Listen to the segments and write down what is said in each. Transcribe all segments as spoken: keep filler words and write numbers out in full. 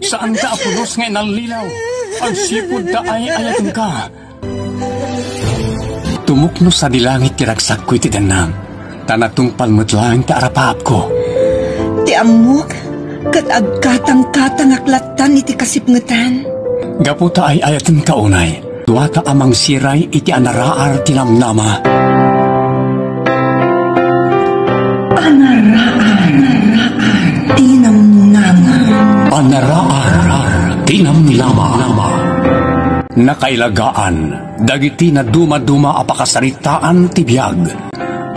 Saanka a pulos nga inallilaw, agsipud ta ay-ayatenka. Tumukno sadi langit ti ragsakko iti dennam, ta natungpal met laeng ti arapaapko. Ti ammok, ket agkatangkatangak lattan iti kasipngetan. Gapu ta ay-ayatenka unay, duata a mangsiray iti anaraar ti namnama. Anaraar ti namnama. Anaraar ti namnama. Nakailagaan dagiti nadumaduma a pakasaritaan ti biag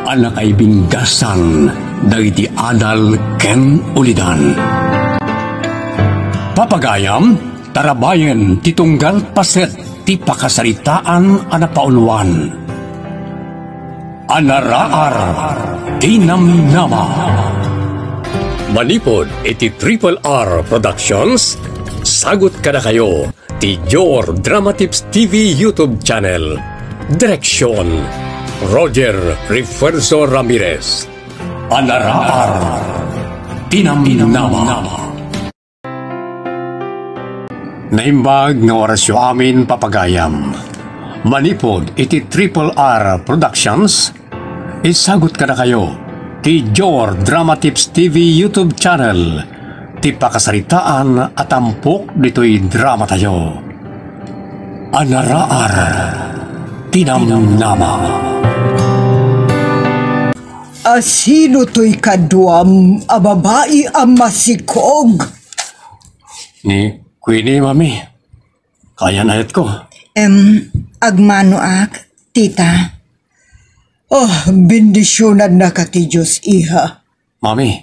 a nakaibinggasan dagiti adal ken ulidan. Papagayam, tarabayen ti tunggal paset ti pakasaritaan a napauluan. Anaraar ti namnama. Manipud iti Triple R Productions, sagut kadakayo ti Jor Dramatips T V YouTube channel. Direksyon, Roger Refuerzo Ramirez. Anaraar ti namnama. Naimbag nga orasyo amin, papagayam. Manipud iti Triple R Productions, isagut kadakayo ti Jor Dramatips T V YouTube channel, ti pakasaritaan a tampok ditoy dramatayo. Anaraar ti namnama. Asino toy kaduam a babai a masikog? Ni Queenie, Mami. Kaayan-ayatko. Em, agmanoak, tita. Oh, bendisionannaka ti Dios, iha. Mami,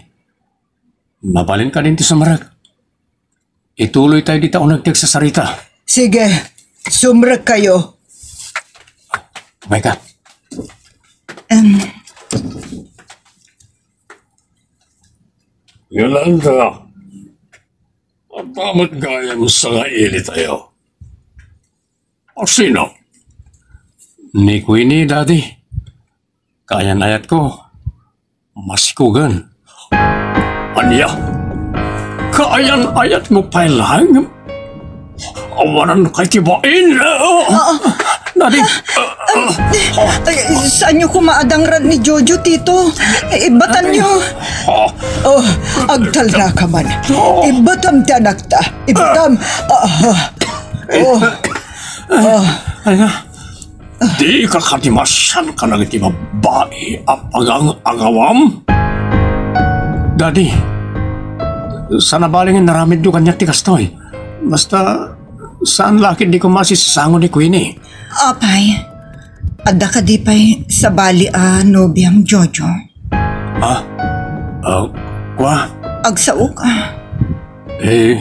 mabalin kadin ti sumrek. Ituloytayo dita uneg ti agsasarita. Sige, sumrekkayo. Mayka. Em. Yolanda, adda met gayam sangailitayo. Asino? Ni Queenie, Daddy. Kaayan-ayatko. Masikogen. Ania? Kaayan-ayatmo pay laeng? Awanan kay ti bain. Ah. Daddy. Ay, saanyo koma a dangrad ni Jojo, Tito? Ibbatanyo. Ah. Oh, agtalna ka man. Oh. Ibbatam ti anakta. Ibbatam. Ah, ah. Oh. Ah. Ay, nga. Dika kadi masian kadagiti babbai a pagang-agawam? Daddy, saan a bale nga inaramidyo kaniak ti kastoy. Basta, saan la ketdi koma a sisango ni Queenie. Apay, adda kadi pay sabali a nobiam, Jojo? Ah? Ah, kua? Agsaok, ah. Eh?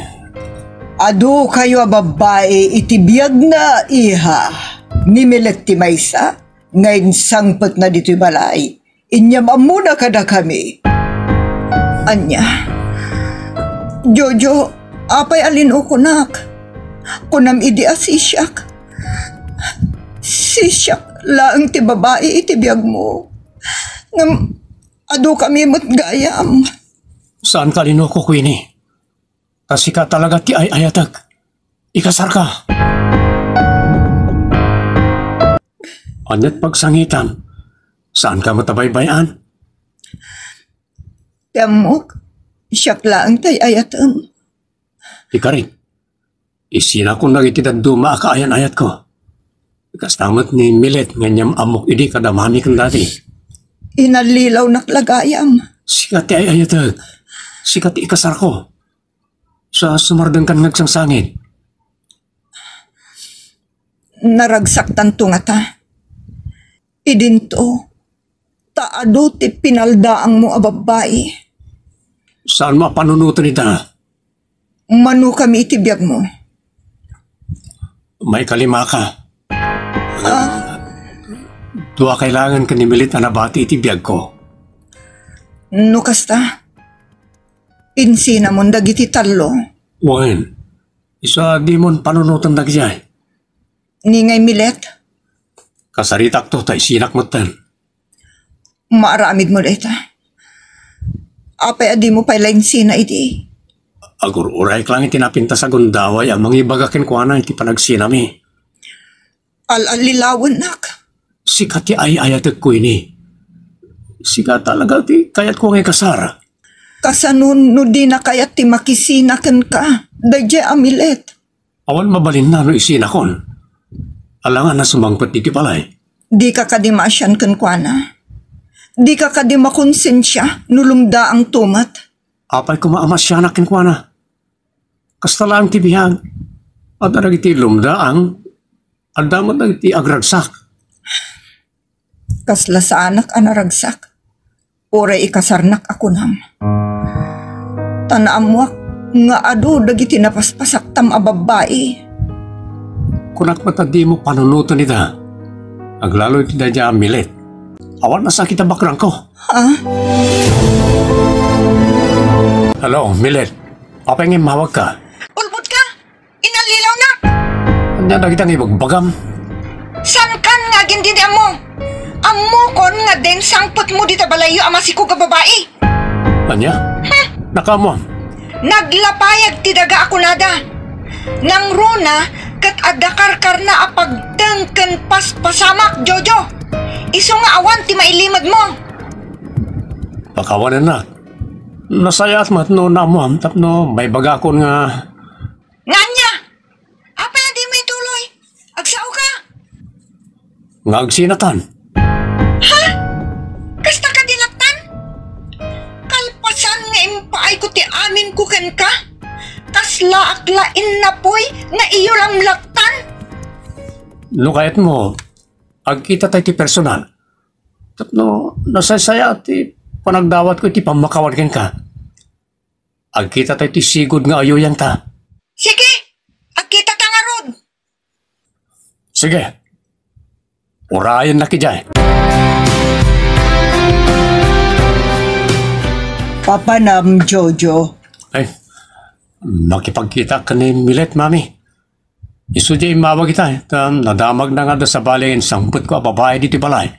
Adu kayo a babbai iti biagna, iha. Ni Milet ti maysa nga insangpetna ditoy balay. Inyam-ammona kadakami. Ania? Jojo, apay a linukonak? Kunam idi a sisiak. Sisiak laeng ti babai iti biagmo. Ngem adu kami met gayam. Saanka a linuko, Queenie. Ta sika talaga ti ay-ayatek. Ikasarka. Aniat pagsangitam? Saanka met a baybay-an? Ti ammok, siak laeng ti ay-ayatem. Ikarik, isinakon dagiti dadduma a kaayan-ayatko. Kasta met ni Milet nga inyam-ammok idi kada mami ken dadi. Inallilawnak la gayam. Sika ti ay-ayatek. Sika ti ikasarko. Sa sumardengkan nga agsangsangit. Naragsaktanto ngata. Idinto, ta adu ti pinaldaangmo a babbai. Saanmo a panunoten ita? Manokami iti biagmo. Maikalimaka. Ah. Dua kailangan ken ni Milet a nabati iti biagko. No kasta, insinamon dagiti tallo. Wen, isu a dimon panunoten dagijay. Ni ngay Milet? Kasaritakto ta isinak metten. Maaramidmo dayta. Apay a dimo pay la insina idi? Agur-urayek lang iti napintas a gundaway a mangibaga kenkuana iti panagsinami. Al-allilawennak. Sika ti ay-ayatek, Queenie. Sika talaga ti kayatko nga ikasar. Kasano no dina kayat ti makisina kenka, daydiay a Milet? Awan mabalinna no isinakon. Alangan a sumangpet iti balay. Dika kadi maasian kenkuana? Dika kadi makonsensia no lumdaangto met? Apay koma a maasianak kenkuana? Kasta laeng ti biag. Adda dagiti lumdaang, adda met dagiti agragsak. Kasla saanak a naragsak. Uray ikasarnak a kunam. Ta naammoak nga adu dagiti napaspasaktam a babbai. Kunak met a dimo panunoten ida. Aglalo iti daydiay a Milet. Awan a sakit a bakrangko. Ha? Hello, Milet. Apay nga immawagka? Ulbodka? Inallilawnak! Ania dagita nga ibagbagam? Saankan nga agin-ammo? Ammokon nga diay sangpetmo dita balayyo a masikog a babai. Ania? Hmm. Nakaammoam? Naglapayag ti daga a kunada. Nangruna ket adda karkarna a pagteng ken paspasamak, Jojo. Isu nga awan ti mailimedmo. Pakawanennak. Nasayaat met no naammoam tapno maibagakon nga Nga ania? Apay a dimo ituloy? Agsaoka? Nga agsinakan. Ha? Kasta kadi lattan? Kalpasan nga impaayko ti aminko kenka, kaslaak la innapoy nga iyo lang lattan? No kayatmo, agkita tayo ti personal. Tapno nasaysayaat ti panagdawatko iti pammakawan kenka. Agkita tayo ti sigud nga ayuyangta. Sige, agkita ta ngarud. Sige. Urayennak idiay. Papanam, Jojo. Ay, makipagkita ken ni Milet, Mami. Isu diay immawag ita, ta nadamagna nga adda sabali nga insangpetko a babai ditoy balay.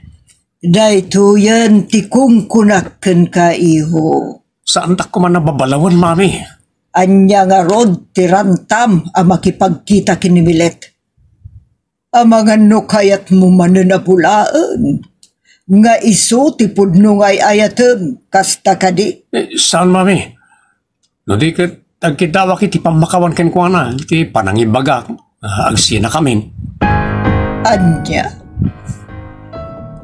Daytoyen ti kunkunak kenka, iho. Saandak koma a babalawen, Mami. Ania ngarud ti rantam a makipagkita ken ni Milet? Amangan no kayatmo manen a bulaen nga isu ti pudno nga ay-ayatem, kasta kadi? Eh, saan, Mami? No di ket agkiddawak iti pammakawan kenkuana, iti panangibagak, ah, agsinakamin. Ania?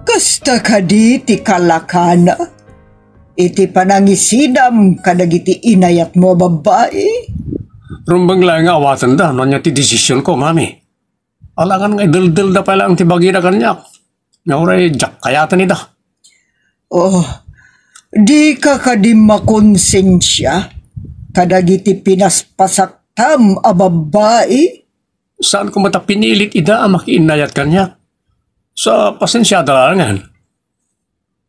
Kasta kadi ti kalakana iti panangisinam kadagiti inayatmo a babbai? Rumbeng laeng nga awatenda no ania ti desisionko, Mami. Alangan nga ideldelda pay laeng ti bagida kaniak. Nga uray diak kayaten ida. Oh, dika kadi makonsensia kadagiti pinaspasaktam a babbai? Saanko met a pinilit ida a makiinnayat kaniak. Sa pasensiada laengen.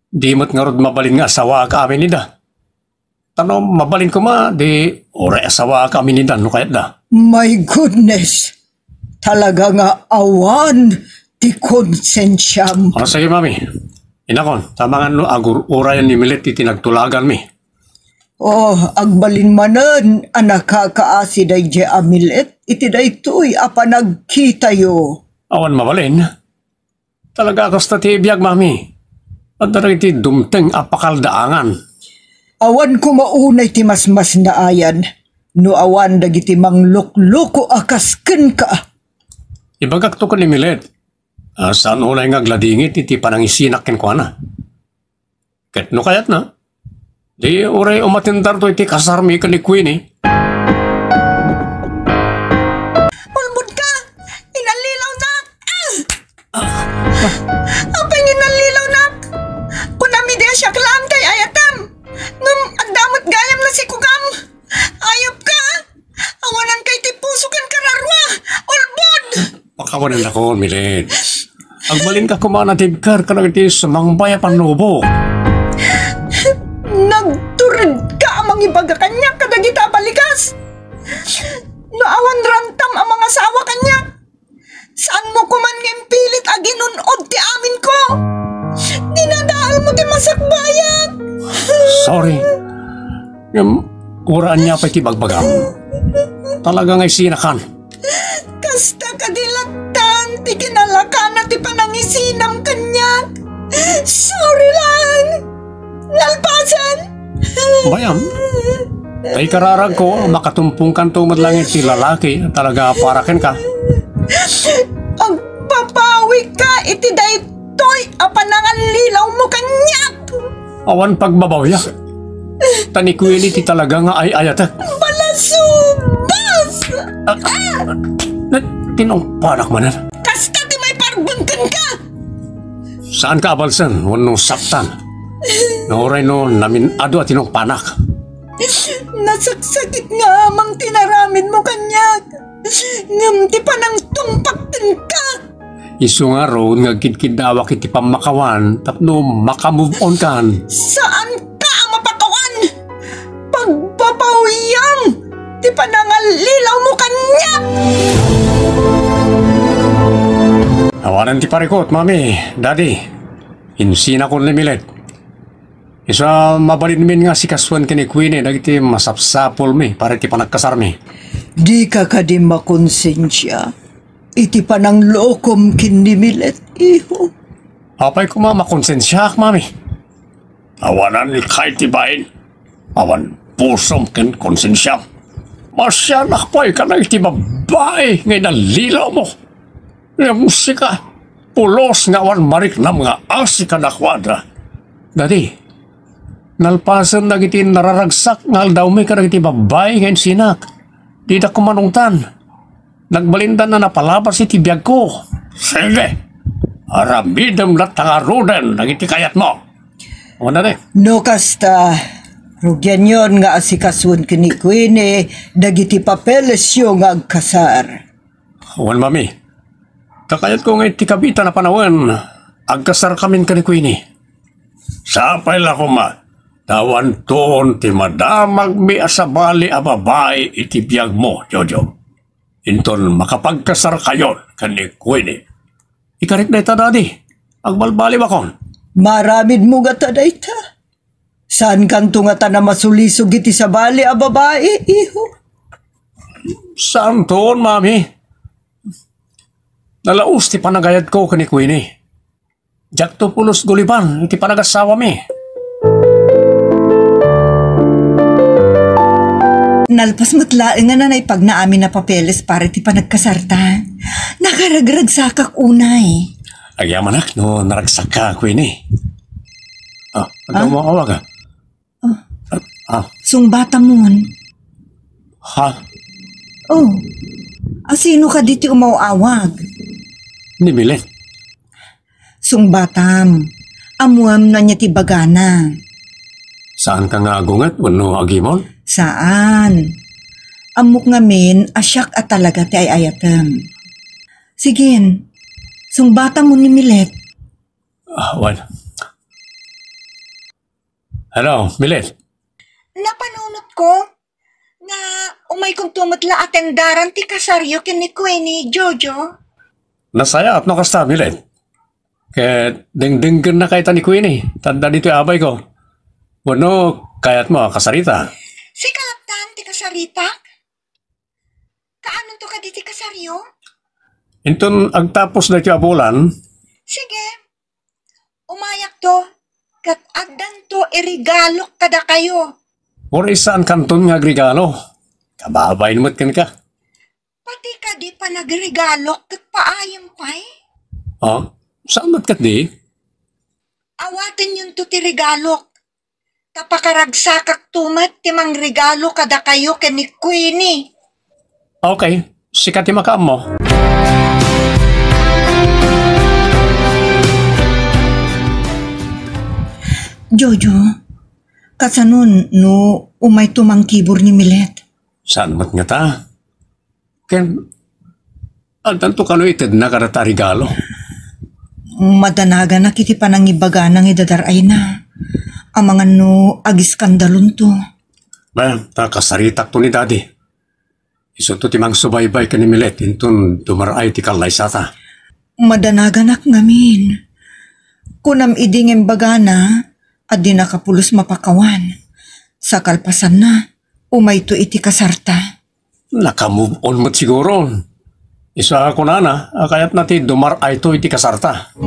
Di met ngarud mabalin nga asawaak amin ida. Ta no mabalin koma, di uray asawaak amin ida no kayatda. My goodness! Talaga nga awan ti konsensiam. Ah, sige, Mami. Inakon, ta amangan no agur-urayan ni Milet iti nagtulaganmi. Oh, agbalin manen a nakakaasi daydiay a Milet iti daytoy a panagkitayo. Awan mabalin. Talaga a kasta ti biag, Mami. Adda dagiti dumteng a pakaldaangan. Awan koma unay ti masmasnaayan no awan dagiti manglukloko a kas kenka. Ibagakto ken ni Milet, ah, saan unay nga agladingit iti panangisinak kenkuana. Ket no kayatna, di uray umatendarto iti kasarmi ken ni Queenie. Ulbodka! Inallilawnak! Ah! Apay nga inallilawnak? Kunam idi a siak laeng ti ay-ayatem. Ngem adda met gayam nasikogam. Ayupka! Awananka iti puso ken kararua! Ulbod! Pakawanennakon, Milet. Agbalinka koma a natibker kadagiti sumangbay a pannubo. Nagturedka a mangibaga kaniak kadagita a balikas. No awan rantam a mangasawa kaniak, saanmo koman nga impilit a ginun-od ti aminko. Dinadaelmo ti masakbayak. Sorry. Ngem, Uray ania pay ti bagbagam. Talaga nga isinakan. Kasta kadi lattan ti kinalakana ti panangisinam kaniak. Sorry lang. Nalpasen. Bay-am, ta ikararagko, makatumpongkanto met laeng ti lalaki a talaga para kenka. Agpapawika iti daytoy a panangallilawmo kaniak. Awan pagbabawiak. Ta ni Queenie ti talaga nga ay-ayatek. Balasubas! Ah, ah, tinungpanak manen. Kasta ti maiparugbeng kenka! Saanka a balsen wenno saptan no uray no namin-adu a tinungpanak. Nasaksakit nga amang ti naramidmo kaniak. Ngem ti panangtungpak kenka. Isu ngarud nga agkidkiddawak iti pammakawan tapno maka-move on kan. Saanka a mapakawan! Pagpapawiyam ti panangallilawmo kaniak! Awanen ti parikut, Mami, Daddy. Insinakon ni Milet. Isu a mabalinmin nga asikasuen ken ni Queenie dagiti masapsapulmi para iti panagkasarmi. Dika kadi makonsensia iti pananglokom ken ni Milet, iho? Apay koma makonsensiaak, Mami? Awanan kay ti bain. Awan pusom ken konsensiam. Masianak pay kadagiti babbai nga inallilawmo. Ngem sika, pulos nga awan mariknam nga asi kadakuada. Daddy, nalpasen dagiti nararagsak nga aldawmi kadagiti babbai nga insinak. Dida koma naungtan. Nagbalindan a napalabas iti biagko. Sige, aramidem latta ngaruden dagiti kayatmo. Awan, Daddy. No kasta, rugianyon nga asikasuen ken ni Queenie dagiti papelesyo nga agkasar. Wen, Mami. Kakayatko nga iti kabita a panawen, agkasarkamin ken ni Queenie. Sapay la koma, ta awan tuon ti madamagmi a sabali a babai iti biagmo, Jojo. Inton makapagkasarkayon ken ni Queenie. Ikarik dayta, Daddy. Agbalbaliwakon. Maaramidmo ngata dayta? Saankanto ngata a masulisog iti sabali a babai, iho? Saanton, Mami. Nalaus ti panagayatko ken ni Queenie. Diakto pulos guliban iti panagasawami. Nalpas met laeng a naipagna amin a papeles para iti panagkasarta. Nakaragragsakak unay. Agyamanak no naragsakka, Queenie. Ah, anta Ah? mo awag, ah? Ah. Ah. Sungbatamon. Ha? Oh. Asino kadi ti umaw-awag? Ni Milet. Sungbatam. Ammoem no ania ti ibagana. Saanka nga agunget wenno agimon? Saan. Ammok ngamin a siak a talaga ti ay-ayatem. Sige, sungbatamon ni Milet. Ah, wen. Hello, Milet. Napanunotko nga umaykonto met la a atendaran ti kasaryo ken ni Queenie, Jojo. Nasayaat no kasta, Milet. Ket dengdengngennaka ita ni Queenie, ta adda ditoy abayko. Wenno, kayatmo a kasarita? Sika latta ti kasaritak? Kaanonto kadi ti kasaryo? Inton agtapos daytoy a bulan. Sige. Umayakto, ket addanto iregalok kadakayo. Uray saankanton nga agregalo. Kababain met kenka. Pati kadi panagregalok ket paayem pay? Ah, saan met ketdi? Awatenyonto ti regalok. Ta pakaragsakakto met ti mangregalo kadakayo ken ni Queenie. Okay, sika ti makaammo. Jojo, kasanon no umayto mangkibor ni Milet? Saan met ngata? Ken, addanto kano itedna kadata a regalo? Madanaganak iti panangibagana nga idadar-ayna. Amangan no agiskandalonto. Ba, ta kasaritakto ni Daddy. Isunto ti mangsubaybay ken ni Milet inton dumar-ay ti kallaysata. Madanaganak ngamin. Kunam idi nga imbagana a dinaka pulos mapakawan. Sa kalpasanna, umayto iti kasarta. Naka-move on met siguro. Isu a kunana a kayatna ti dumar-ayto iti kasarta.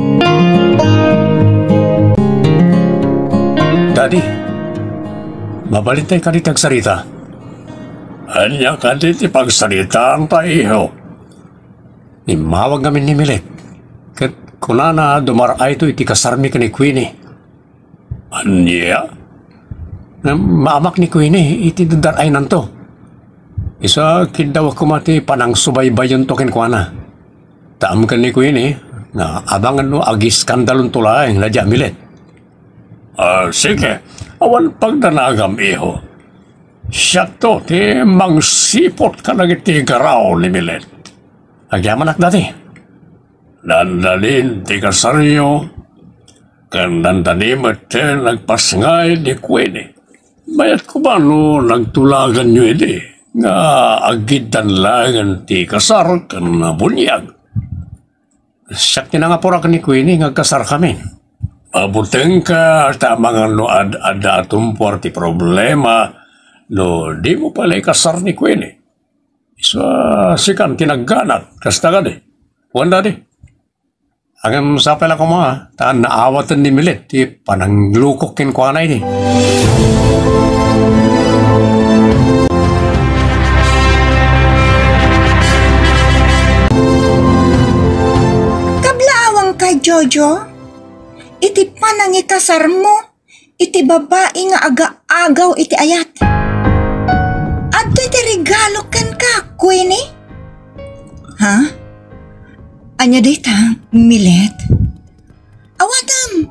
Daddy, mabalintay kadi ti agsarita? Ania kadi ti pagsaritaanta, iho? Immawag ngamin ni Milet, ket kunana a dumar-ayto iti kasarmi ken ni Queenie. Ania? Maamak ni Queenie iti dar-aynanto. Isu a kiddawak koma ti panangsubaybayonto kenkuana. Ta ammo ken ni Queenie nga abangan no agiskandalonto laeng daydiay a Milet. Ah, sige. Awan pagdanagam, iho. Siakto ti mangsiput kadagiti garaw ni Milet. Agyamanak, Daddy. Dandani ti kasaryo, ken dandani met ti nagpasngay ni Queenie. Mayat koma no nagtulaganyo idi nga aggiddan laengen ti kasar ken bunyag. Siak ti nangapurak ni Queenie nga agkasarkamin. Mabutengka, ta amangan no ad-adda a tumpuar ti problema no dimo pay la ikasar ni Queenie. Isu a sikan ti nagganat, kasta kadi? Wen, Daddy? Ngem sapay la koma, ta naawaten ni Milet ti pananglukok kenkuana idi. Kablaawanka, Jojo, iti panangikasarmo iti babai nga agaagaw iti ayat. Adtoy ti regalo kenka, Queenie? Ha? Ania dayta, Milet? Awatem!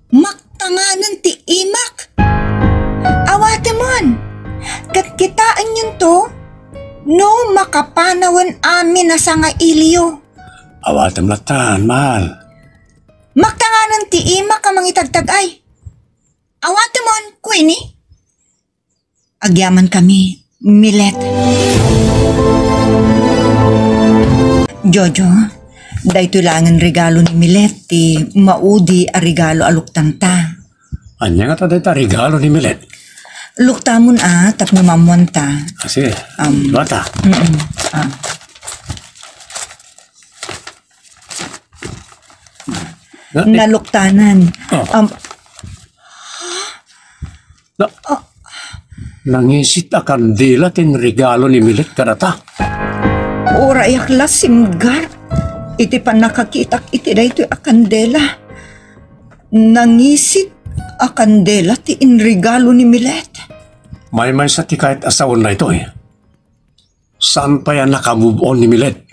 Maktanganen ti imak! Awatemon! Ket kitaenyonto no makapanawen amin a sangailiyo. Awatem lattan, mahal. Maktanganen ti imak a mangitagtag-ay. Awatemon, Queenie. Agyamankami, Milet. Jojo, daytoy laengen regalo ni Milet ti maudi a regalo a luktanta. Ania ngata dayta regalo ni Milet? Luktamon a tapno maammuanta. Ah, sige. Um, Bata. Mm-mm. Ah. Na-, Naluktanan. Oh. Am, Na-, nangisit a kandila ti inregalo ni Milet kadata. Urayak la simgar iti pannakakitak iti daytoy a kandela. Nangisit a kandela ti inregalo ni Milet. Maymaysa ti kayat a sawen daytoy. Saan pay a naka-move on ni Milet?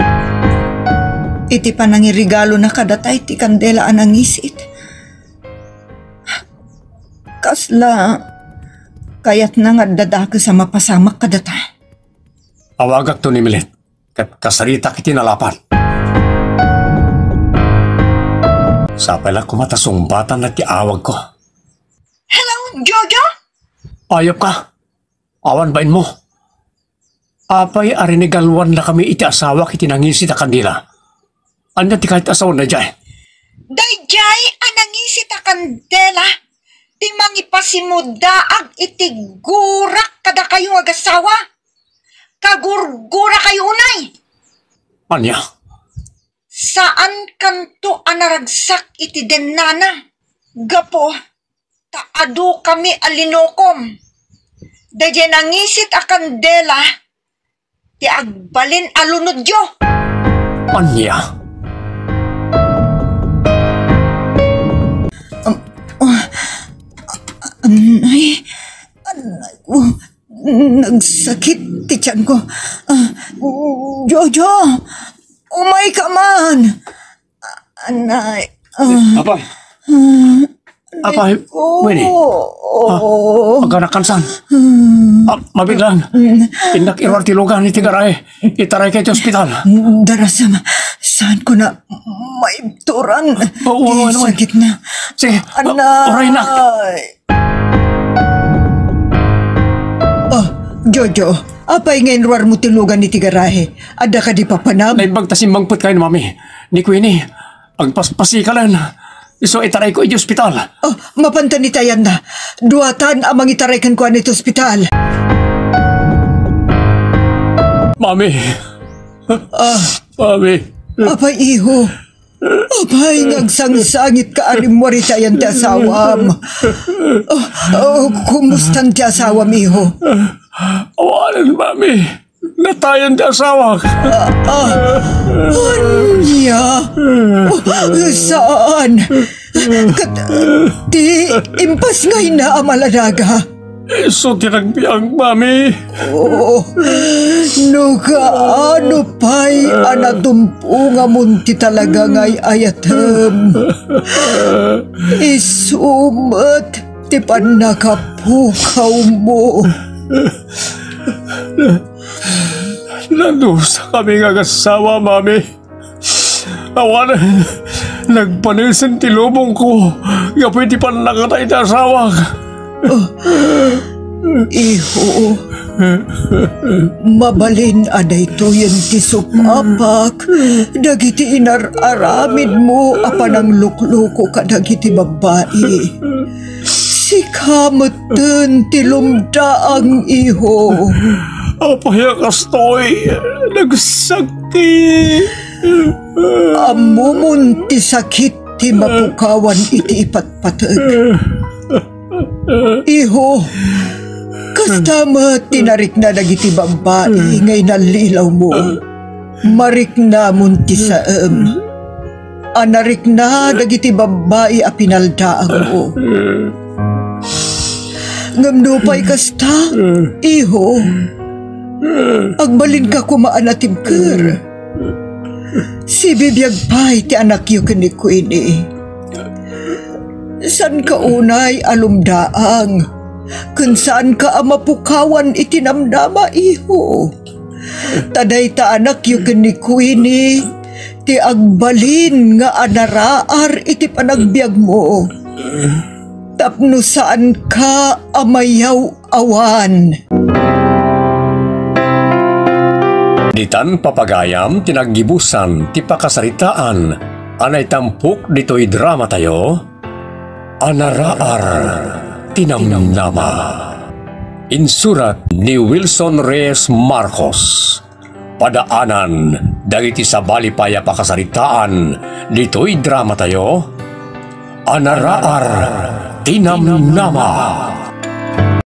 Iti panangiregalona kadata iti kandela a nangisit, kasla kayatna nga adda dakes a mapasamak kadata. Awagakto ni Milet, ket kasaritak iti nalapat. Sapay la koma ta sungbatanna ti awagko. Hello, Jojo? Ayupka. Awan bainmo. Apay a rinegaluannakami iti asawak iti nangisit a kandila? Ania ti kayat a sawen daydiay? Daydiay a nangisit a kandila ti mangipasimudaag iti gurak kadakayo nga agasawa. Kagurgurakayo unay. Ania? Saankanto a naragsak iti dennana gapu ta adukami a linukom. Daydiay nangisit a kandela ti agbalin a lunodyo. Ania? Am-, ah, anay, anay ko, nagsakit ti tiyanko. Ah, Jojo, umayka man. Anay, ah. Apay. Ah, Apay, Winnie. Ah, aganakan saan? Ah, mabilang. Innak iruar ti lugan iti garahe. Itarayka iti ospital. Darasam, saanko na maibturan ti sakitna. Sige, ah, uray, nak. Anay. Oh, Jojo, apay nga inruarmo ti lugan iti garahe? Adda kadi papanam? Naimbag ta simmangpet kayo, Mami. Ni Queenie, agpaspasikalan. Isu itarayko iti ospital. Oh, mapantan itayanna. Duatan a mangitaray kenkuana iti ospital. Mami. Ah, Mami. Apay, iho. Apay, nga agsangsangitka a rimmuar iti ayan ti asawam. Oh, oh, kumustan ti asawam, iho? Awanen, Mami. Natayen ti asawak. Ah, ah, ania? Oh, saan? Ket, ti impas nga ina a maladaga? Isu ti nagbiag, Mami. Oh, no kaano pay a natumpongamon ti talaga nga ay-ayatem? Isu met ti pannakapukawmo. Nadusa kami nga agassawa, Mami. Awan, nagpanesen ti lubongko gapu iti pannakatay ti asawak. Iho, mabalin a daytoyen ti supapak dagiti inar-aramidmo a pananglukloko kadagiti babbai. Sika metten ti lumdaang, iho. Apay a kastoy? Nagsakit. Ammomon ti sakit ti mapukawan iti ipatpateg. Iho, kasta met ti narikna dagiti babbai nga inallilawmo. Mariknamon ti saem a narikna dagiti babbai a pinaldaangmo. Ngem nupay kasta, iho, agbalinka koma a natibker. Sibibiag pay ti anakyo kenikuini. Saanka unay a lumdaang, ken saanka a mapukawan iti namnama, iho. Ta dayta anakyo kenikuini ti agbalin nga anaraar iti panagbiagmo, tapno saanka a mayaw-awan. Ditan papagayam ti naggibusan ti pakasaritaan a naitampok ditoy dramatayo, Anaraar ti Namnama. Insurat ni Wilson Reyes Marcos. Padaanan dagiti sabali pay a pakasaritaan ditoy dramatayo, Anaraar ti Namnama.